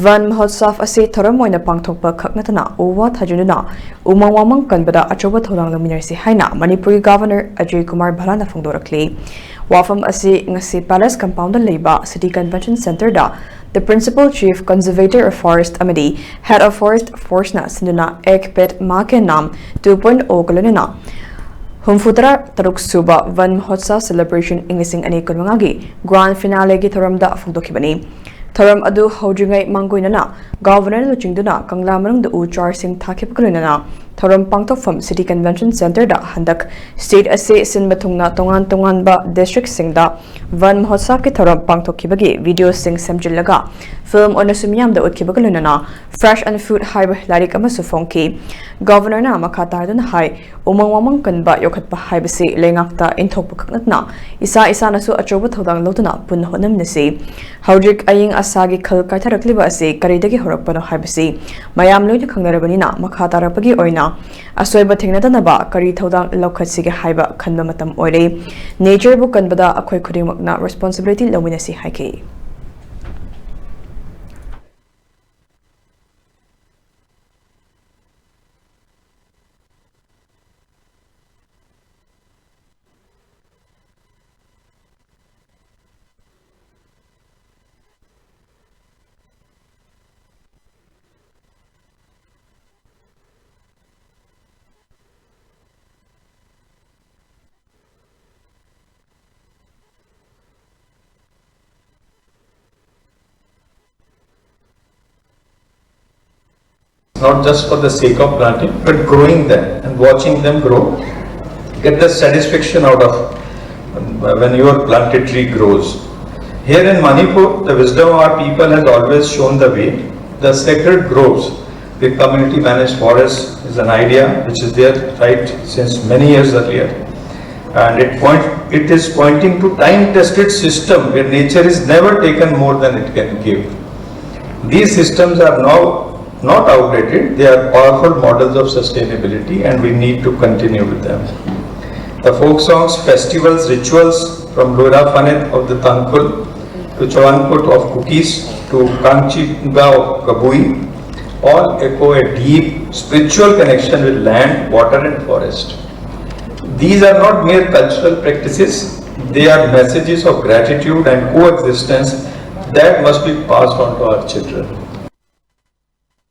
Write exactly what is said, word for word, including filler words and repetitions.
ꯚꯟ ꯃꯍꯣꯠꯁꯥꯚ ꯑꯁꯤ ꯊꯧꯔꯝ ꯑꯣꯏꯅ ꯄꯥꯡꯊꯣꯛꯄ ꯈꯛ ꯅꯠꯇꯅ ꯎ ꯋꯥ ꯊꯥꯖꯤꯟꯗꯨꯅ ꯎꯃꯪ ꯋꯥꯃꯪ ꯀꯟꯕꯗ ꯑꯆꯧꯕ ꯊꯧꯗꯥꯡ ꯂꯧꯃꯤꯟꯅꯔꯁꯤ ꯍꯥꯏꯅ ꯃꯅꯤꯄꯨꯔꯒꯤ ꯒꯚꯔꯅꯔ ꯑꯖꯌ ꯀꯨꯃꯥꯔ ꯚꯜꯂꯥꯅ ꯐꯣꯡꯗꯣꯔꯛꯂꯤ꯫ ꯋꯥꯐꯝ ꯑꯁꯤ ꯉꯁꯤ ꯄꯦꯂꯦꯁ ꯀꯝꯄꯥꯎꯟꯗ ꯂꯩꯕ ꯁꯤꯇꯤ ꯀꯟꯚꯦꯟꯁꯟ ꯁꯦꯟꯇꯔꯗ The Principal Chief Conservator of Forest ꯑꯃꯗꯤ Head of Forest Forceꯅ ꯁꯤꯟꯗꯨꯅ ꯑꯦꯛ ꯄꯦꯗ ꯃꯥ ꯀꯦ ꯅꯥꯝ ꯇꯨ ꯄꯣꯏꯟ ꯑꯣꯒ ꯂꯣꯏꯅꯅ ꯍꯨꯝꯐꯨꯇꯔꯥ ꯇꯔꯨꯛ ꯁꯨꯕ ꯚꯟ ꯃꯍꯣꯠꯁꯥꯚ ꯁꯦꯂꯦꯕ꯭ꯔꯦꯁꯟ ꯏꯪ ꯂꯤꯁꯤꯡ ꯑꯅꯤ ꯀꯨꯟꯃꯉꯥꯒꯤ ꯒ꯭ꯔꯥꯟ ꯐꯤꯅꯥꯂꯦꯒꯤ ꯊꯧꯔꯝꯗ ꯐꯣꯡꯗꯣꯛꯈꯤꯕꯅꯤ꯫ ꯊꯧꯔꯝ ꯑꯗꯨ ꯍꯧꯗ꯭ꯔꯤꯉꯩ ꯃꯥꯡꯒꯣꯏꯅꯅ ꯒꯚꯔꯅꯔ ꯂꯨꯆꯤꯡꯗꯨꯅ ꯀꯪꯂꯥ ꯃꯅꯨꯡꯗ ꯎ ꯆꯥꯔꯁꯤꯡ ꯊꯥꯈꯤꯕꯒ ꯂꯣꯏꯅꯅ ꯊꯧꯔꯝ ꯄꯥꯡꯊꯣꯛꯐꯝ ꯁꯤꯇꯤ ꯀꯟꯚꯦꯟꯁꯟ ꯁꯦꯟꯇꯔꯗ ꯍꯟꯗꯛ ꯁ꯭ꯇꯦꯠ ꯑꯁꯤ ꯁꯤꯟꯕ ꯊꯨꯡꯅ ꯇꯣꯉꯥꯟ ꯇꯣꯉꯥꯟꯕ ꯗꯤꯁꯇ꯭ꯔꯤꯛꯁꯤꯡꯗ ꯚꯟ ꯃꯍꯣꯠꯁꯥꯚꯀꯤ ꯊꯧꯔꯝ ꯄꯥꯡꯊꯣꯛꯈꯤꯕꯒꯤ ꯚꯤꯗꯤꯑꯣꯁꯤꯡ ꯁꯦꯝꯖꯤꯜꯂꯒ ꯐꯤꯜꯝ ꯑꯣꯏꯅꯁꯨ ꯃꯤꯌꯥꯝꯗ ꯎꯠꯈꯤꯕꯒ ꯂꯣꯏꯅꯅ Fresh and Food ꯍꯥꯏꯕ ꯂꯥꯏꯔꯤꯛ ꯑꯃꯁꯨ ꯐꯣꯡꯈꯤ꯫ ꯒꯚꯔꯅꯔꯅ ꯃꯈꯥ ꯇꯥꯗꯨꯅ ꯍꯥꯏ, ꯎꯃꯪ ꯋꯥꯃꯪ ꯀꯟꯕ ꯌꯣꯛꯈꯠꯄ ꯍꯥꯏꯕꯁꯤ ꯂꯩꯉꯥꯛꯇ ꯏꯟꯊꯣꯛꯄ ꯈꯛ ꯅꯠꯇꯅ ꯏꯁꯥ ꯏꯁꯥꯅꯁꯨ ꯑꯆꯧꯕ ꯊꯧꯗꯥꯡ ꯂꯧꯗꯨꯅ ꯄꯨꯟꯅ ꯍꯣꯠꯅꯃꯤꯟꯅꯁꯤ꯫ ꯍꯧꯖꯤꯛ ꯑꯏꯪ ꯑꯁꯥꯒꯤ ꯈꯜ ꯀꯥꯏꯊꯔꯛꯂꯤꯕ ꯑꯁꯤ ꯀꯔꯤꯗꯒꯤ ꯍꯧꯔꯛꯄꯅꯣ ꯍꯥꯏꯕꯁꯤ ꯃꯌꯥꯝ ꯂꯣꯏꯅ ꯈꯪꯅꯔꯕꯅꯤꯅ ꯃꯈꯥ ꯇꯥꯔꯛꯄꯒꯤ ꯑꯣꯏꯅ ꯑꯁꯣꯏꯕ ꯊꯦꯡꯅꯗꯅꯕ ꯀꯔꯤ ꯊꯧꯗꯥꯡ ꯂꯧꯈꯠꯁꯤꯒꯦ ꯍꯥꯏꯕ ꯈꯟꯕ ꯃꯇꯝ ꯑꯣꯏꯔꯦ꯫ ꯅꯦꯆꯔꯕꯨ ꯀꯟꯕꯗ ꯑꯩꯈꯣꯏ ꯈꯨꯗꯤꯡꯃꯛꯅ ꯔꯦꯁꯄꯣꯟꯁꯤꯕꯤꯂꯤꯇꯤ ꯂꯧꯃꯤꯟꯅꯁꯤ ꯍꯥꯏꯈꯤ꯫ Not just for the sake of planting, but growing them and watching them grow. Get the satisfaction out of, um, when your planted tree grows. Here in Manipur, the wisdom of our people has always shown the way. The sacred groves with community managed forests is an idea which is there right since many years earlier. And it point, it is pointing to time tested system where nature is never taken more than it can give. These systems are now not outdated, they are powerful models of sustainability and we need to continue with them. The folk songs, festivals, rituals from Lohra Phanit of the Tangkhul to Chowankut of Kukis to to Kangchigao Kabui all echo a deep spiritual connection with land, water, and forest. These are not mere cultural practices, they are messages of gratitude and coexistence that must be passed on to our children.